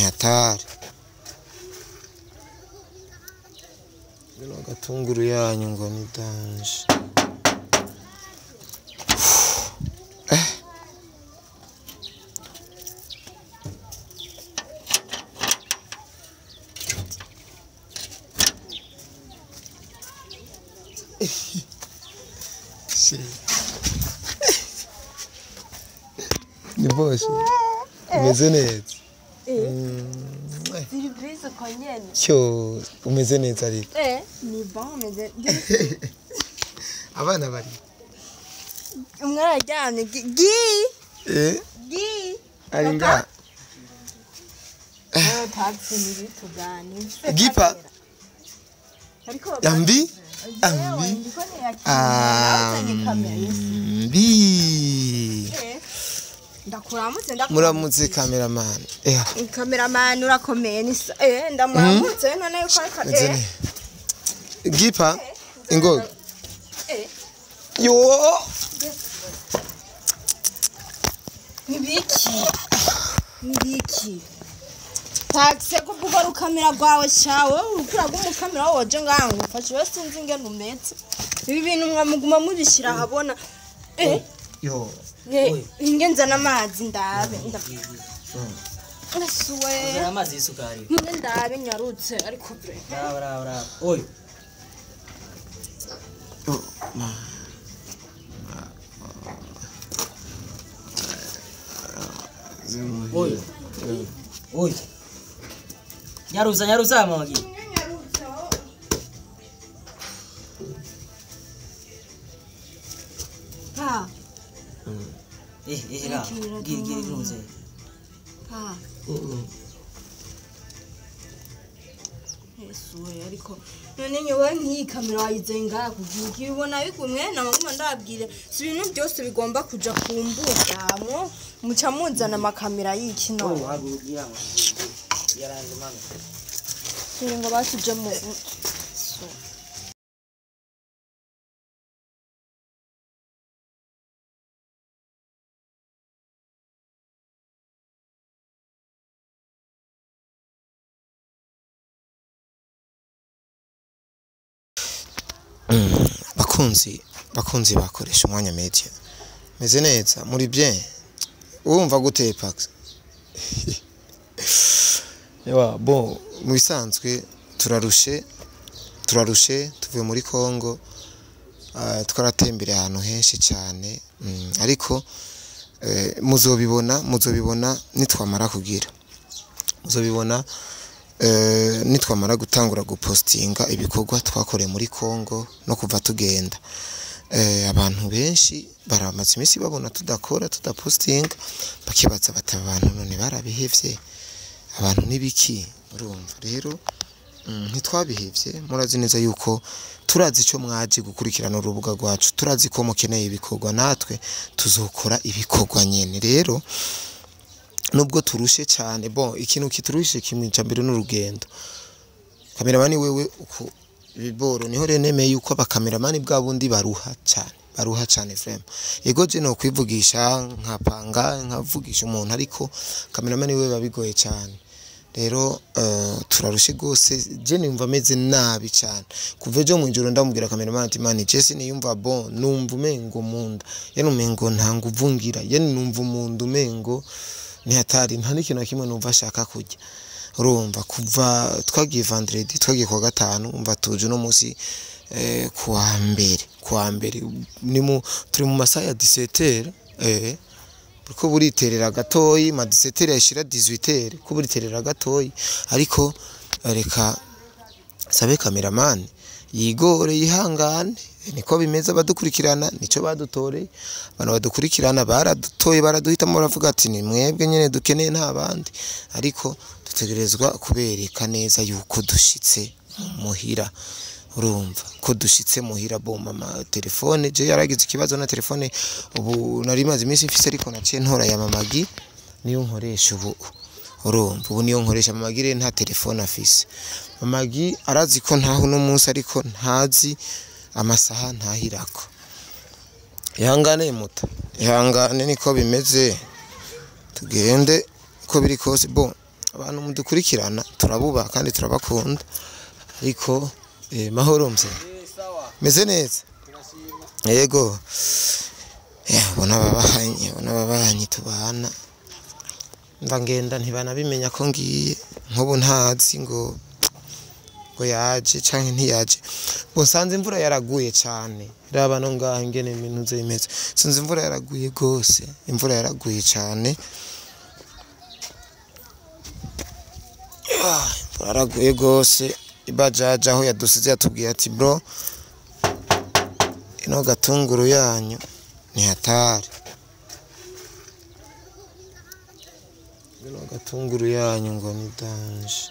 Hatari bino gatunguru yanyu ngo ni danger. Eh. Ni bose umeze neza. Surprise uko nyene. Cyo umeze neza ariko. Ni bon umeze. Abana bari Umwe araryamye. Gi. Eh Gi. Ari nga. Taxi ni tugani. Gipa. Ariko Ambi ambi ambi. Ndakuramutse ndakuramutse. Muramutse cameraman. Eh. Cameraman urakomeye ni ndamuramutse none yuko ariko Meze neza. Gipa ingoga. Yo. Nibiki. Nibiki. Taxi ko kuva rukamera rwawe cyawe urukura rw'umukamera woje ngango mfashe we sinzi ingene umeze. Ibi bintu mwamuguma mubishyira ahabona. Yo. Ingenza n'amazi ndabe. Ndasuwe. Amazi y'isukari. Nge ndabe nyarutse ariko bre. Bravo, bravo, bravo. Oyo. Oyo. Oyo. Nyaruza, nyaruza mama gi. Pa. Eh ra. Giri giri nuze. Pa. Yesuwe ariko none nyowe nk'iyi kamera wayizenga kugira ubona bigumwe namaguma ndababwira si ibintu byose bigomba kuja ku mbuga mwo muca muzana amakamera y'iki Oyo none hagurugira mama. Yaranze mama. Suri ngo basuje mu so. Bakunzi bakoresha umwanya media. Meze neza muri bien. Urumva gute Pax? Yawa bon mu bisanzwe turarushe tuvuye muri Kongo. Twaratembereye ahantu henshi cyane, ariko muzobibona nitwamara kugira. Muzobibona nitwamara gutangura gupostinga ibikorwa twakoreye muri Kongo no kuva tugenda. Abantu benshi baramaze iminsi babona tudakora tudapostinga bakibaza bati abantu none barabihevye, abantu nibiki? Urumva rero ntitwabihevye, murazi neza yuko turazi ico mwaje gukurikirana urubuga rwacu, turazi ko mukeneye ibikorwa, natwe tuzokora ibikorwa nyene. Rero nubwo turushe cyane, bon ikintu kiturushe kimwe ca mbere n'urugendo. Kameramani wewe uko biboro niho rero nemeye yuko abakameramani bwa bundi baruha cyane vraiment. Yego je no kwivugisha nkapanga nkavugisha umuntu, ariko kameramani wewe babigoye cyane. Rero turarushe gose, je numva meze nabi cyane. Kuva ejo mu ijoro ndamubwira kameramani ati mani je siniyumva bon, numva umengo munda, yani umengo nta nguvu ngira, yani numva umuntu umengo ni hatari, nta n'ikintu na kimwe numva ashaka kurya. Urumva kuva twagiye vendredi twagiye kuwa gatanu, umva tuje no munsi kuwa mbere ni turi mu masaha ya 17h, kuko buriterera gatoyi ma 17h yashira 18h, ko buriterera gatoyi, ariko reka sabe cameraman yigore yihangane, niko bimeze. Abadukurikirana nico badutoreye, abantu badukurikirana baradutoye baraduhitamo, baravuga ati ni mwebwe nyene dukeneye nta bandi, ariko dutegerezwa kubereka neza yuko dushitse muhira. Urumva ko dushitse muhira. Bo mama telefone je yaragize ikibazo na telefone, ubu nari maze iminsi mfise ariko naciye ntora ya mamagi niyo nkoresha ubu. Urumva ubu niyo nkoresha. Mamagi rero nta telefone afise. Mamagi arazi ko ntaho uno munsi, ariko ntazi amasaha ntahirako. Ihangane muta, ihangane niko bimeze, tugende ko biri kose. Bon Abantu mudukurikirana turabubaha kandi turabakunda, ariko mahoro mze, meze neza. Yego, bona babahanyi tubana, mva ngenda ntibanabimenya ko ngiye, nk'ubu ntazi ngo yaje canke ntiyaje. Bo nsanze imvura yaraguye cane, raba no ngaha ingene ibintu bimeze, sinzi imvura yaraguye gose, imvura yaraguye cane, imvura yaraguye gose. Ibajaje aho yadusize yatubwiye ati bro, ino gatunguru yanyu ni hatari, ino gatunguru yanyu ngo ni danger.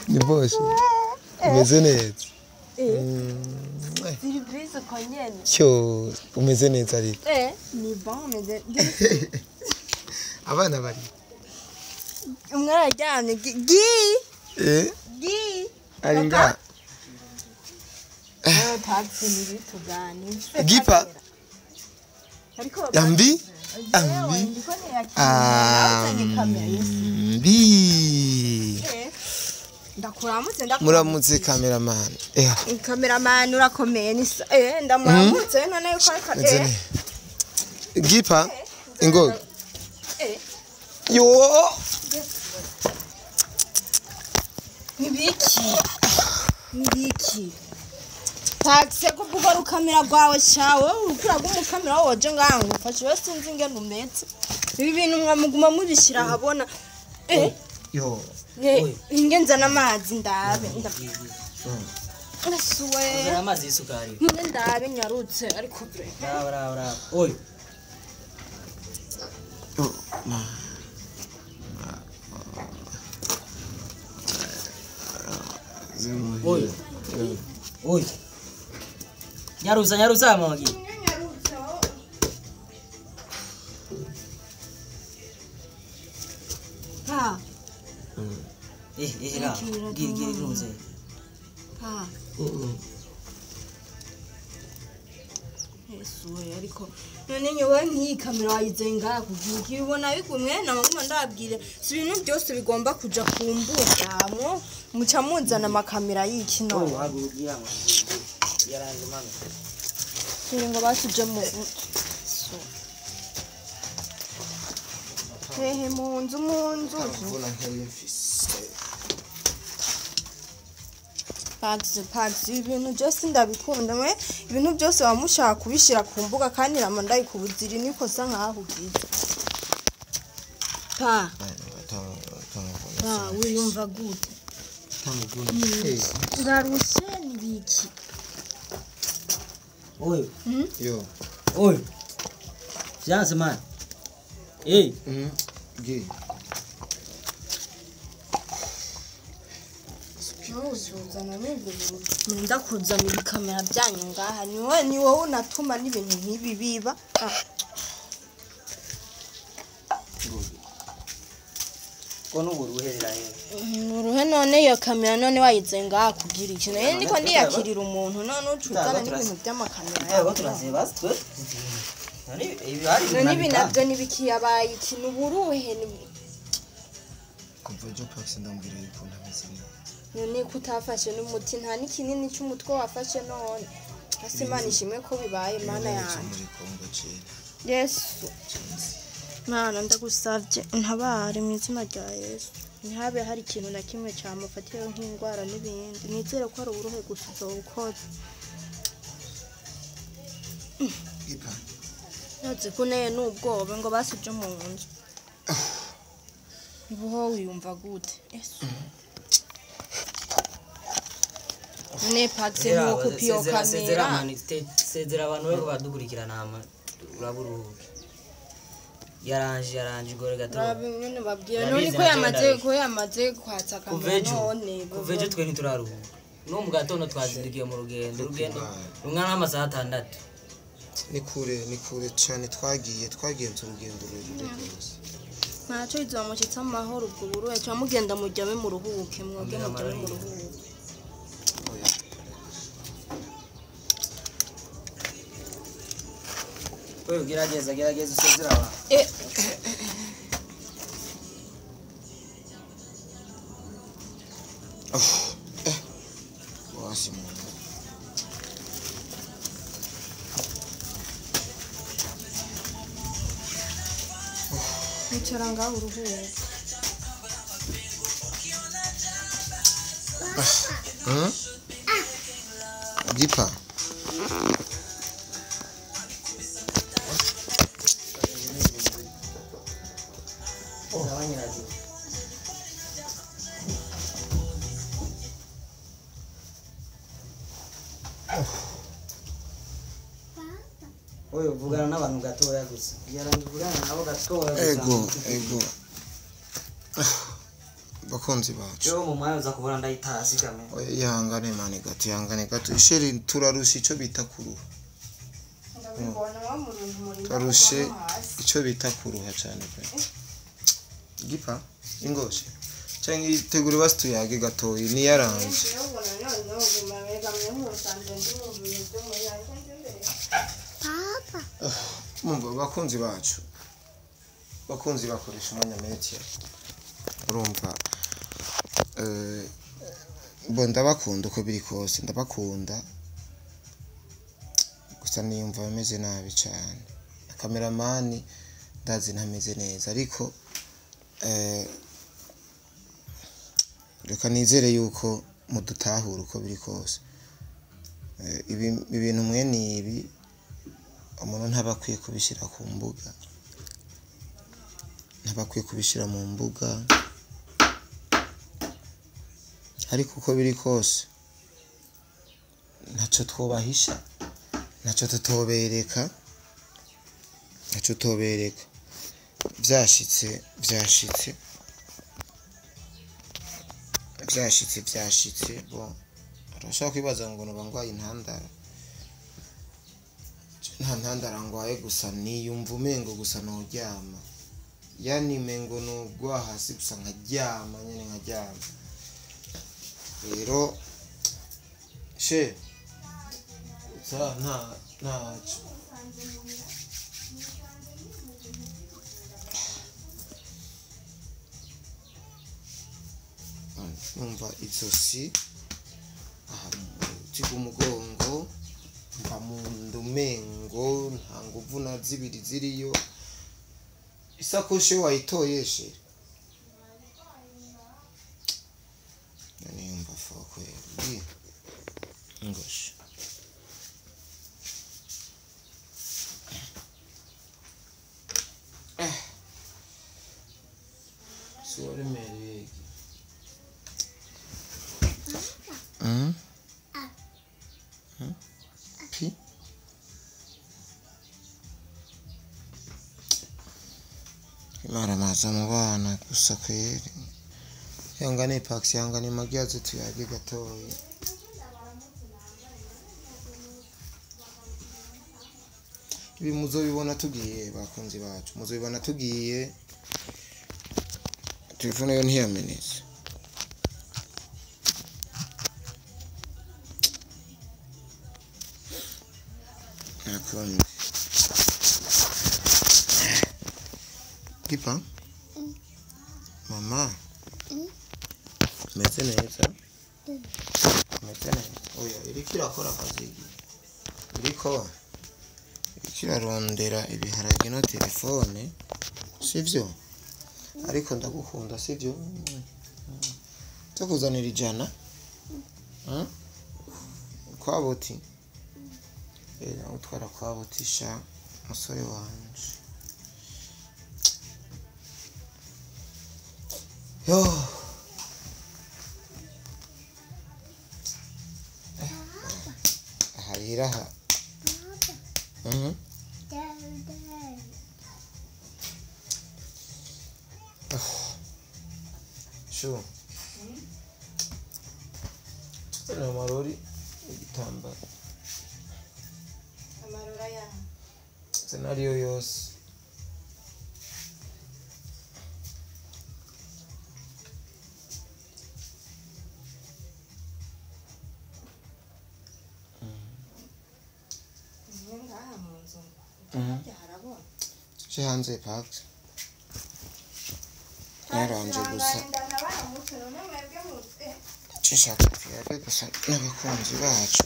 Ni bose umeze neza. Surprise ko nyene. Cyo umeze neza ariko. Ni bon umeze. Abana bari. Umwe araryamye. Gi. Gi. Ari nga. Taxi ni bitugani. Gipa. Ambi. Ambi. Ambi. Ndakuramutse muramutse cameraman. Cameraman urakomeye ni ndamuramutse none yuko ariko Gipa ingo. Yo. Nibiki. Nibiki. Taxi ko kuvuga rukamera rwawe cyawe urukura rw'umukamera woje ngaho ufashe we sinzi ingene umeze. Ibi bintu mwamuguma mubishyira ahabona. Yo. Ingenza n'amazi ndabe. Nasuwe. Amazi y'isukari. Nge ndabe nyarutse ariko bre. Bravo bravo. Oyo. Oyo. Oyo. Nyaruza nyaruza mama gi. Ha. La gir gir nuze. Ha. Yesu ariko none nyowe nkiyi kamera wayizenga kugira ubona bigumwe na mama ndabwire si ibintu byose bigomba kuja ku mbuga mwo muca muzana amakamera y'iki no. Oyo hagurugira ngo yaranze mama. Ngo basuje mu so. Hehe munzu munzu. Pax ibintu byose ndabikunda mwe ibintu byose bamushaka kubishira ku mbuga kandi rama ndayikubuzira nikosa nkaho ugize. Pa. Pa wiyumva gute? Ndarushe nibiki. Oyo. Yo. Oyo. Vyanse man. Gi. Ndakuzana ibikamera byanyu ngaha ni wowe unatuma n'ibintu nk'ibi biba. Kono uruherera he? Uruhe none iyo kamera none wayize ngaha kugira iki? None ndiko ndiyakirira umuntu none ucuzana n'ibintu by'amakamera yawe. Turazeba twe. None ibi nabyo nibikiyabaye ikintu uburuhe ni kuva ejo Pax ndambwira yuko ntameze neza. None kutafashe n'umuti nta n'ikinini cy'umutwe wafashe none. Ase Imana ishimwe ko bibaye Mana yanjye. Yesu. Mana ndagusavye ntabare mu izina rya Yesu. Ntihabe hari ikintu na kimwe cyamufatiye nk'indwara n'ibindi. Nizere ko ari uburuhe gusa uzowukoze. Ipa. Naze ko neye n'ubwoba ngo basuje mu nzu. Ubuho wiyumva gute? Yesu. Ne Pax no kupiyo kamera. Sezera abantu bari badukurikirana hama uraburuhuke. Yaranje gore gato. None babwiye none ko yamaze kwatsa kamera none. Kuvejo twe ntituraruhuka. No mu gatondo twazindukiye mu rugendo rungana n'amasaha 6. Ni kure, ni kure cyane twagiye, twagenze urugendo rurerure rwose. Ntacyo bizamushyitse amahoro ubwo buruhe cyangwa mugenda mujyame muruhuke mwoge mujyame muruhuke. Oya. Wewe gerageza gerageza usezera abantu. Eh, Oh, eh. Wasi muntu. Icara ngaho uruhuke. Hmm? Gipa. Zabanyiragiye. Wewe uvugana n'abantu gatoya gusa. Gerageza uvugana nabo gatoya gusa. Ego, ego. Bakunzi bacu. Yo mu mwanya uza kubona ndayitasi kamera. Oya, ihangane mani gato, ihangane gato. Isheri turarusha ico bita kuruha. Ndabibona wa muruntu muri. Turarushe ico bita kuruha cyane pe. Gipa, ingoshe. Canke itegure basi tuyage gatoyi niyaranje. Mumva bakunzi bacu. Bakunzi bakoresha umwanya media. Urumva bo ndabakunda uko biri kose, ndabakunda. Gusa niyumva bameze nabi cyane. Kameramani ndazi ntameze neza ariko reka nizere yuko mudutahura uko biri kose. Ibintu mwene ibi umuntu ntaba akwiye kubishyira ku mbuga, ntaba akwiye kubishyira mu mbuga, ariko uko biri kose ntacyo twubahisha, ntacyo tutobereka, ntacyo tutobereka. Byashitse, byashitse, byashitse, byashitse. Bon, urashobora kwibaza ngo noba ngwaye intandara. Nta ntandara ngwaye, gusa niyumva umengo gusa noryama, yani mengo nogwa hasi gusa nkaryama nyene nkaryama. Rero she nta ntaco. Numva izosi aha muti gw'umugongo, mva munda umengo nta nguvu na zibiri ziriyo. Isakoshi wayitoye she? Niyumva fo kweli. Ngoshe. Si waremereye. Pi. Imaramaza mu bana gusa kweli. Ihangane Pax, ihangane Magiaze tuyage gatoyi. Ibi muzobibona tugiye bakunzi bacu, muzobibona tugiye. Telefone yo ntiyamenetse. Nakundi. Gipa? Mama? Meze neza? Meze neza. Oya, iriko irakora akazi. Iriko irarondera ibiharage no telefone, sivyo? Ariko ndagukunda, sivyo? Tukuzanira 100. Kwa buti. Utwara kwa buti sha musore wanje. Yo. Aha iraha. Shu. Tutana amarori igitambara. Amarora ya. Scenario yose. Ngaha mu nzu harabona. Tuje hanze park. Yaranje gusa. Nshaka tuyage gusa n'abakunzi bacu.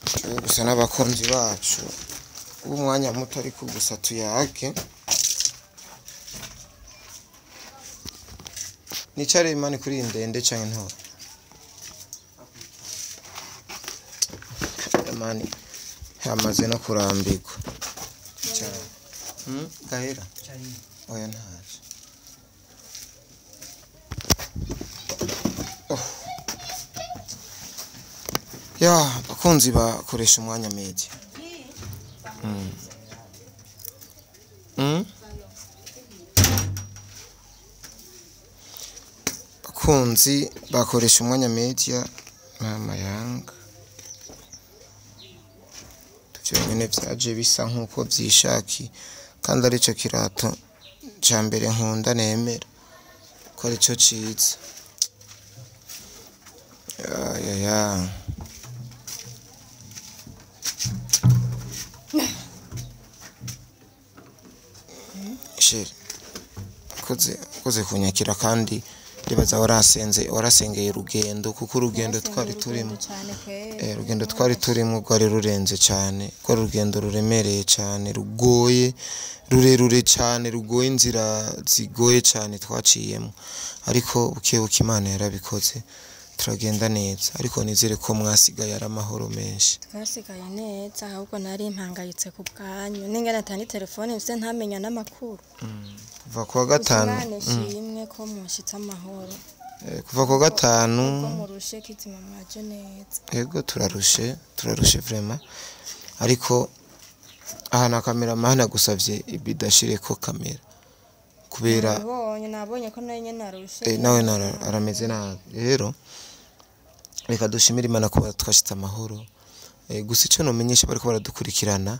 Tuyage gusa n'abakunzi bacu. Ubu umwanya muto ariko gusa tuyage. Nicare imani kuri iyi ndende canke nto. Imani yamaze no kurambirwa. Icara. Gahera. Oya ntaje. Oh. Ya, abakunzi bakoresha umwanya media. Abakunzi bakoresha umwanya media mama yanga. Tuvyonyene vyaje bisa nkuko vyishaki kandi arico kirato ca mbere nkunda nemera ko arico ciza. Ya ya ya. Sheri, koze kunyakira kandi ndibaza warasengeye urugendo kuko urugendo twari turimo urugendo twari turimo rwari rurenze cyane, rwari urugendo ruremereye cyane, rugoye, rurerure cyane, rugoye, inzira zigoye cyane twaciyemo, ariko buke buke Imana yarabikoze turagenda neza, ariko nizere ko mwasigaye ari amahoro menshi. Twasigaye neza, ahubwo nari mpangayitse ku bwanyu ningana atani telefone mfise ntamenya n'amakuru. Kuva kuwa gatanu nishimwe ko mushitse amahoro. Kuva kuwa gatanu ko murushe kizima mwaje neza. Yego turarushe vraiment, ariko aha na cameraman agusavye ibidashire ko kamera kubera nabonye ko nawe nyene narushe. Nawe arameze nabi. Rero reka dushimire Imana kuba twashitse amahoro. Gusa ico nomenyesha bariko baradukurikirana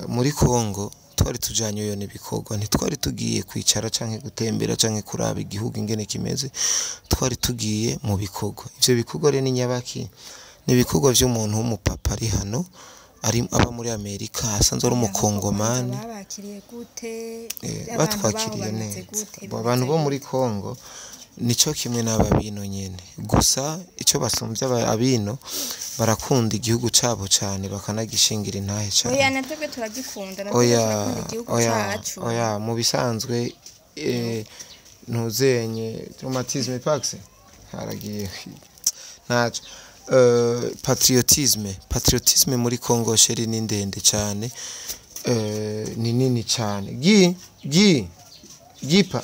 muri Kongo twari tujanye yo n'ibikorwa, ntitwari tugiye kwicara canke gutembera canke kuraba igihugu ingene kimeze, twari tugiye mu bikorwa. Ivyo bikorwa rero ni nyabaki, ni ibikorwa vy'umuntu w'umupapa ari hano, ari aba muri Amerika, asanzwe ari umukongomani. Babakiriye gute? Batwakiriye neza. Abantu bo muri Kongo nico kimwe n'ababino nyene, gusa ico basumvye abino barakunda igihugu cabo cane bakanagishingira intahe cane. Oya natwe turagikunda, natwe turakunda igihugu cacu. Oya mu bisanzwe ntuzenye traumatisme pax haragiye naco. Patriotisme muri Kongo sheri ni ndende cyane, ni nini cyane. Gipa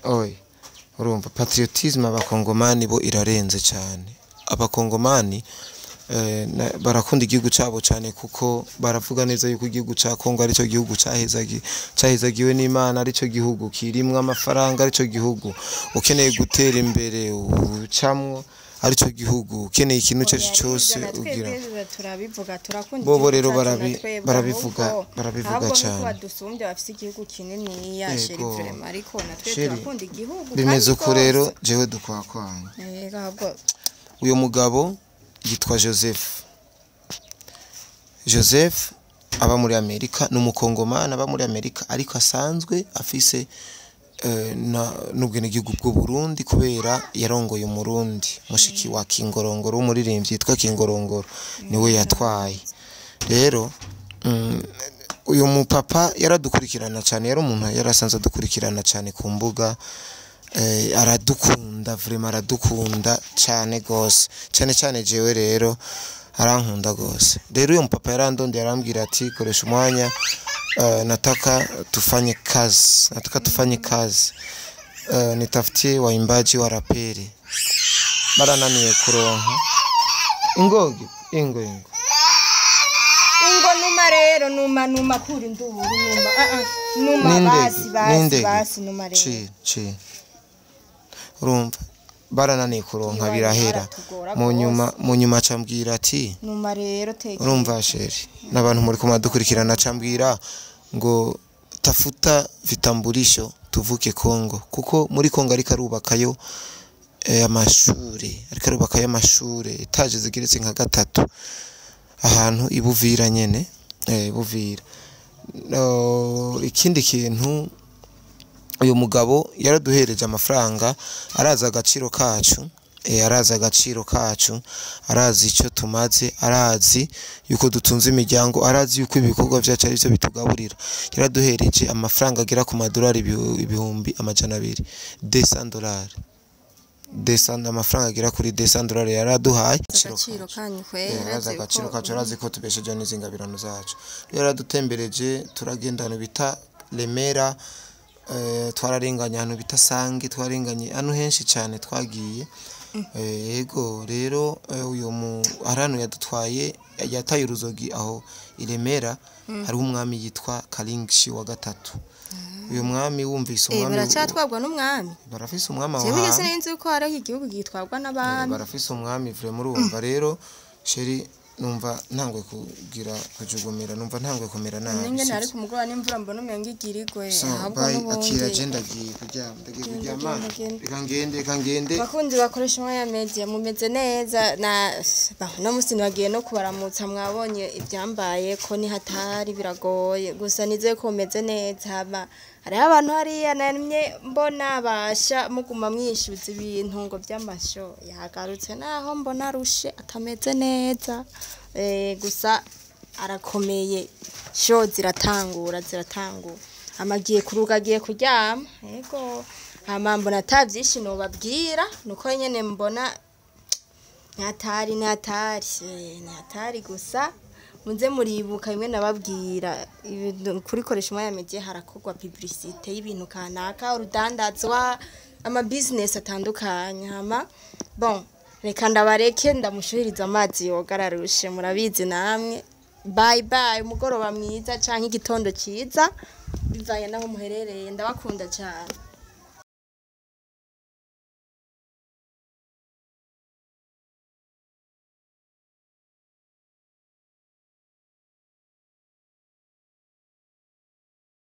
oy, urumva patriotisme abakongomani bo irarenze cyane. Abakongomani barakunda igihugu cabo cyane kuko baravuga neza yuko igihugu ca Kongo arico gihugu cahezagiwe n'Imana, arico gihugu kirimwo amafaranga, arico gihugu ukeneye gutera imbere ucamwo, arico gihugu ukeneye ikintu cyo cyose ugira. Turabivuga turakunda bobo rero barabivuga cyane. Badusumbye bafise igihugu kinini ya sheri vraiment, ariko natwe turakunda igihugu. Bimeze uko rero jewe dukwakwanya. Yego ahubwo uyo mugabo yitwa Joseph. Joseph aba muri Amerika, n'umukongomani aba muri Amerika, ariko asanzwe afise n'ubwenegihugu bw'u Burundi kubera yarongoye umurundi mushiki wa Kingorongoro w'umuririmbyi yitwa Kingorongoro niwe yatwaye. Rero uyu mupapa yaradukurikirana cyane, yari umuntu yarasanzwe adukurikirana cyane ku mbuga, aradukunda vraiment, aradukunda cyane gose, cyane cyane jewe rero arankunda gose. Rero uyu mupapa yarandonde yarambwira ati koresha umwanya, nataka tufanye kazi, nitafutie waimbaji wa raperi. Barananiye kuronka ingogi ingo ingo numa rero numa kuri nduru numa numa basi basi numa rero chi urumva Barananiye kuronka, Iwanyu birahera. baratugora Mu nyuma, gose. mu nyuma acambwira ati: Numa rero tekera. Urumva chéri, n'abantu muri kumadukurikirana, acambwira ngo tafuta vitambulisho tuvuke Kongo, kuko muri Kongo ariko arubakayo amashure, ariko arubakayo amashure, étage zigeretse nka gatatu, ahantu ibuvira nyene, ibuvira. No, ikindi kintu, uyu mugabo yaraduhereje amafaranga, arazi agaciro kacu, arazi agaciro kacu, arazi icyo tumaze, arazi yuko dutunze imiryango, arazi yuko ibikorwa byacu ari byo bitugaburira. Yaraduhereje amafaranga agera ku madolari 200,000, $200, amafaranga agera kuri $200 yaraduhaye. Agaciro kanyu kwera. Arazi agaciro kacu, arazi ko tubeshejeho n'izingabirano zacu. Rero yaradutembereje, turagenda ahantu bita Remera, twararenganye ahantu bita Sange, twarenganye ahantu henshi cyane twagiye. Yego rero, uyu mu hari ahantu yadutwaye, yataye uruzogi aho i Remera, hariho umwami yitwa Karingishi wa gatatu. Uyu mwami wumvise umwami Baracatwarwa n'umwami? Barafise umwami aho Jewe hantu. sinari nzi ko hariho igihugu gitwarwa n'abami. Barafise umwami vraiment. Urumva rero chéri, numva ntangwe kugira kujugumira, numva ntangwe kumera nabi. Ninge nari Sivyo? ku mugoroba n'imvura mbona umenga igira igwe. So, Ahubwo bye, akira. n'ubundi Je ndagiye kuryama, ndagiye Genda, kuryama. genda, genda. Reka ngende, reka ngende. Bakunzi bakoresha umwanya media, mumeze neza? Na no musi bagiye no kubaramutsa, mwabonye ibyambaye ko ni hatari, biragoye. Gusa nizeye ko mumeze neza. Hama hariho abantu hariya namye mbona basha muguma mwishyuza ibintu ngo by'amasho yagarutse, naho mbona arushe, atameze neza. Gusa arakomeye, show ziratangura, ziratangura. Amagiye kuruga, agiye kuryama. Yego, hama mbona ata byinshi nobabwira, nuko nyene mbona ntihatari, ntihatari, ntihatari. Gusa muze muribuka bimwe nababwira, ibintu kurikoresha umwanya media, harakorwa publicité y'ibintu kanaka, urudandazwa, ama business atandukanye. Hama bon, reka ndabareke, ndamushuhiriza amazi yoga, ararushe, murabizi namwe. Bye bye, umugoroba mwiza canke igitondo ciza, bivanye naho muherereye. Ndabakunda cyane.